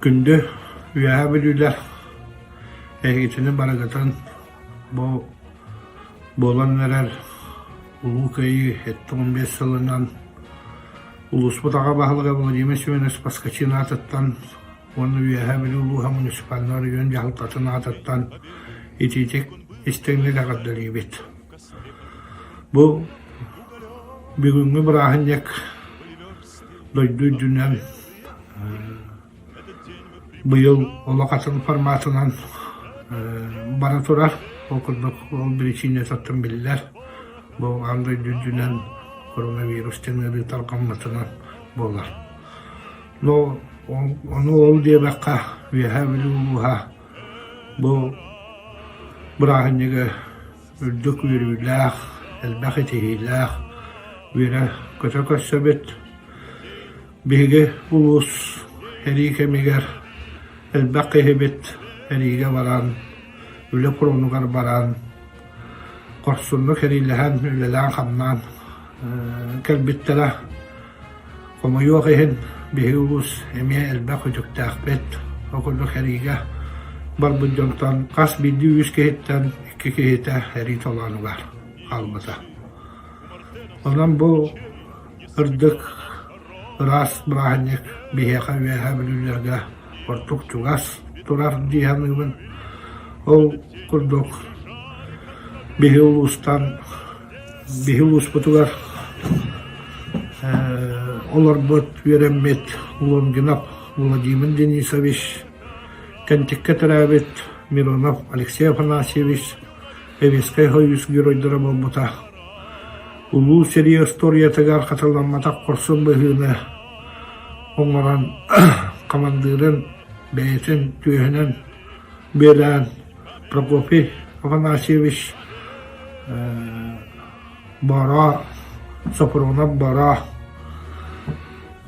Күндү Үөһээ Бүлүүлэр эһигитини барыгытын бу буолан эрэр Улуу Кыайыы 75 сылынан улууспут аҕа баһылыга Владимир Семенович Поскачин аатыттан уонна Үөһээ Бүлүү улууһа муниципальнай оройуон дьаһалтатын аатыттан итиитик истиҥник эҕэрдэлиибит. Бу бүгүҥҥү бырааһынньык дойду үрдүнэн быйыл олох атын форматынан бара турар. Ол курдук ол биричиинэтиттэн биллэр. Бу аан дойду үрдүнэн коронавирус диэн ыарыы тарҕаммытынан буолар. Но ону ол диэбэххэ Үөһээ Бүлүү улууһа бу бырааһынньыгы үрдүк үөрүүлээх, элбэх итиһиилээх үөрэ-көтө көрсөбүт. Биһиги улуус сэрии кэмигэр элбэх киһибит сэриигэ баран, үлэ фронугар баран, хорсуннук сэриилэһэн, үлэлээн-хамнаан кэлбиттэрэ. Хомойуох иһин, биһиги улуус эмиэ элбэх үтүктээхпит. Ол курдук сэриигэ барбыт дьонтон хас биирдии үс киһиттэн икки киһитэ сэрии толоонугар хаалбыта. Онон бу ырдык ыраас бырааһынньык биһиэхэ Үөһээ Бүлүүлэргэ ордук чугас турар дии саныыбын. Ол курдук биһи улуустан биһи улууспутугар олорбут, үөрэммит Лонгинов Владимир Денисович, Кэнтиккэ төрөөбүт Миронов Алексей Афанасьевич Сэбиэскэй Сойуус геройдара буолбута. Улуу сэрии остуоруйатыгар хатыламматах хорсун быһыыны оҥорон хамандыырын бэйэтин түөһүнэн бүөлээн Прокопий Афанасьевич Боро Сопрунов Боро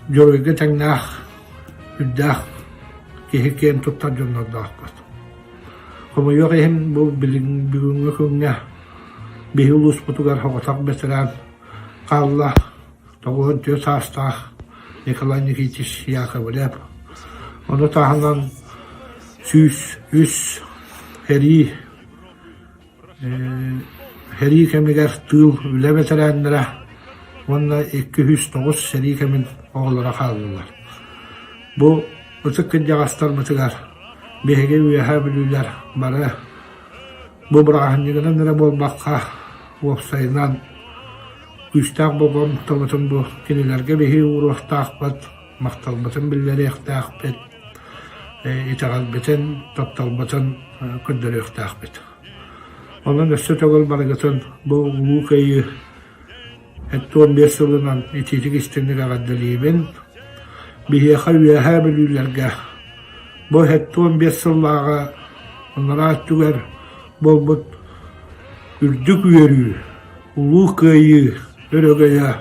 дьоруойга тэҥнээх үрдээх киһи киэн туттар дьоннордоохпут. Хомойуох иһин бу бүгүҥҥү күҥҥэ биһи улууспутугар соҕотох бэтэрээн хаалла 94 саастаах Николай Никитич Яковлев. Ону таһынан 103 сэрии сэрии кэмигэр тыыл үлэ бэтэрээннэрэ уонна 209 сэрии кэмин оҕолоро хааллылар. Бу ытык кырдьаҕастарбытыгар биһиги Үөһээ Бүлүүлэр бары бу бырааһынньыгынан эрэ буолбакка, уопсайынан күүстээх болҕомтобутун бу кинилэргэ биһиги ууруохтаахпыт, махталбытын биллэриэхтээхпит, итэҕэлбитин, тапталбытын көрдөрүөхтээхпит. Онон өссө төгүл барыгытын бу Улуу Кыайыы 75 сылынан итиитик истиҥник эҕэрдэлиибин. Биһиэхэ Үөһээ Бүлүүлэргэ бу 75 сыллааҕы анараа өттүгэр буолбут үрдүк үөрүү, Улуу Кыайыы өрөгөйө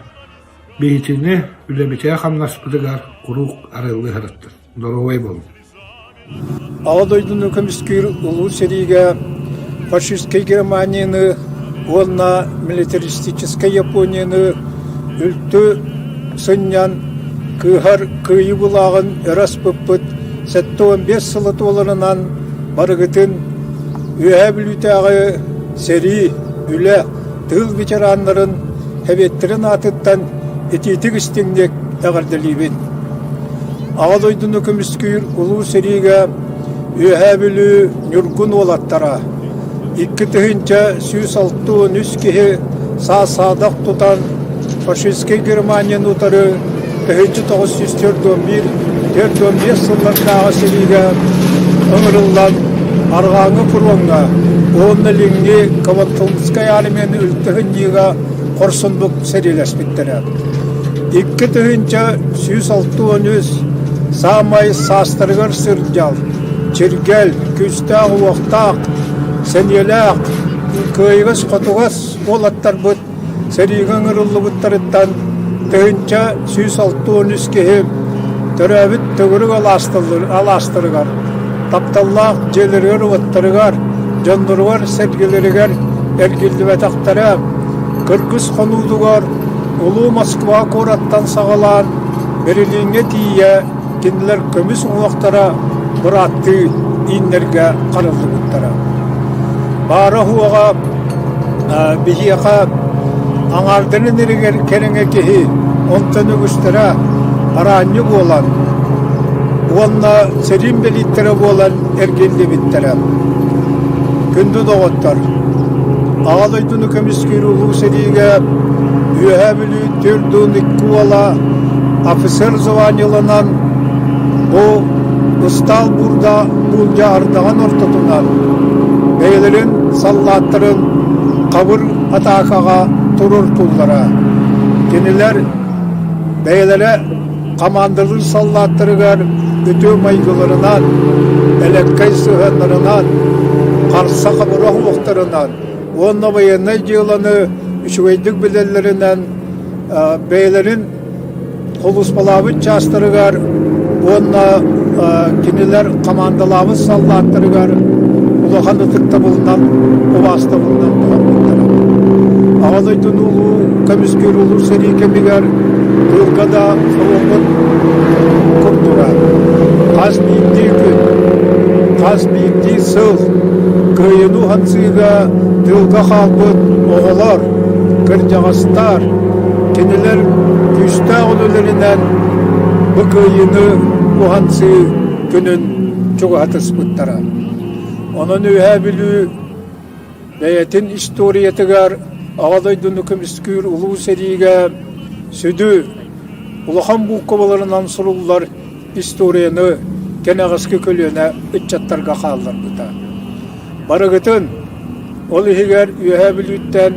биһитини үлэбитигэр-хамнаспытыгар куруук арыллыы сырыттын. Доруобай буолуҥ. Аҕа дойдуну көмүскүүр Улуу сэриигэ фашистскай Германияны уонна милитаристическай Японияны үлтү сынньан кыыһар кыайыы былааҕын өрө аспыппыт 75 сыла туоларынан барыгытын Үөһээ Бүлүүтээҕи сэрии, үлэ, тыыл ветераннарын Сэбиэттэрин аатыттан итиитик-истиҥник эҕэрдэлиибин. Аҕа дойдуну көмүскүүр Улуу сэриигэ Үөһээ Бүлүү Ньургун уолаттара 2163 киһи саа-саадах тутан фашистскай Германияны утары 1941-45 сыллардааҕы сэриигэ ыҥырыллан Арҕааҥҥы фроҥҥа уонна Илиҥҥи Кавантунскай армияны үлтү сынньыыга хорсуннук сэриилэспиттэрэ. 2163 саамай саастарыгар сылдьал, чиргэл, күүстээх-уохтаах, сэниэлээх, кыайыгас-хотугас уолаттарбыт сэриигэ ыҥырыллыбыттарыттан 1163 киһи төрөөбүт төгүрүк алаастарыгар, тапталлаах дьиэлэригэр-уоттарыгар, дьонноругар-сэргэлэригэр эргиллибэтэхтэрэ, кыргыс хонуутугар Улуу Москва куораттан саҕалаан Берлиҥҥэ тиийэ. кинилэр көмүс уҥуохтара бырааттыы ииннэргэ хараллыбыттара. Баара-суоҕа биһиэхэ аҥаардарын иригэр кэриҥэ киһи, онтон үгүстэрэ араанньы буолан уонна сэрии инбэлииттэрэ буолан эргиллибиттэрэ. Күндү доҕоттор, Аҕа дойдуну көмүскүүр улуу сэриигэ Үөһээ Бүлүү Түрдуун икки уола офицер званиеланан бу ыстаал буурда буулдьа ардаҕын ортотунан бэйэлэрин саллааттарын хабыр атаакаҕа туруортууллара. Кинилэр бэйэлэрэ хамаандалыыр саллааттарыгар үтүө майгыларынан, элэккэй сыһыаннарынан, харса-хабыра уохтарынан уонна байыаннай дьыаланы үчүгэйдик билэллэринэн бэйэлэрин Сулууспалаабыт чаастарыгар уонна кинилэр хамаандалаабыт саллааттарыгар улахан ытыктабылынан, убаастабылынан туһаммыттара. Аҕа дойдуну улуу көмүскүүр улуу сэрии кэмигэр тыылга да фроҥҥут курдуга. Хас биирдии күн, хас биирдии сыл Кыайыыны уһансыыга тыылга хаалбыт оҕолор, кырдьаҕастар, Кинилэр күүстээх үлэлэринэн бу кыайыыны уһансыы күнүн чугаһатыспыттара. Онон Үөһээ Бүлүү бэйэтин историятыгар Аҕа дойдуну көмүскүүр улуу сэриигэ сүдү улахан буукубаларынан суруллар историяны кэнэҕэски көлүөнэ ыччаттарга хаалларбыта. Барыгытын, ол иһигэр Үөһээ Бүлүүттэн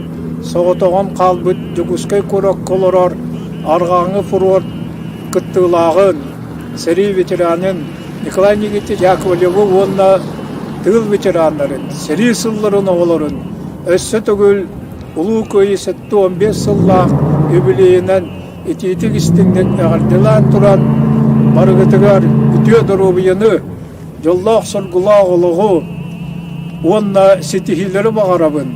соҕотоҕун хаалбыт Дьокуускай куоракка олорор Арҕааҥҥы фронт кыттыылааҕын, сэрии ветеранын Николай Никитич Яковлевы уонна тыыл ветераннарын, сэрии сылларын оҕолорун өссө төгүл Улуу Кыайыы 75 сыллаах үбүлүөйүнэн итиитик-истиҥник эҕэрдэлээн туран, барыгытыгар үтүө доруобуйаны, дьоллоох-соргулаах олоҕу уонна ситиһиилэри баҕарабын.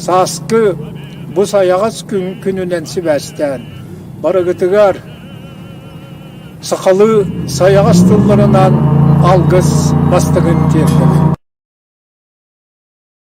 Сааскы бу сайаҕас күн күнүнэн сибээстээн, барыгытыгар сахалыы сайаҕас тылларынан алгыс бастыҥын тиэрдэбин.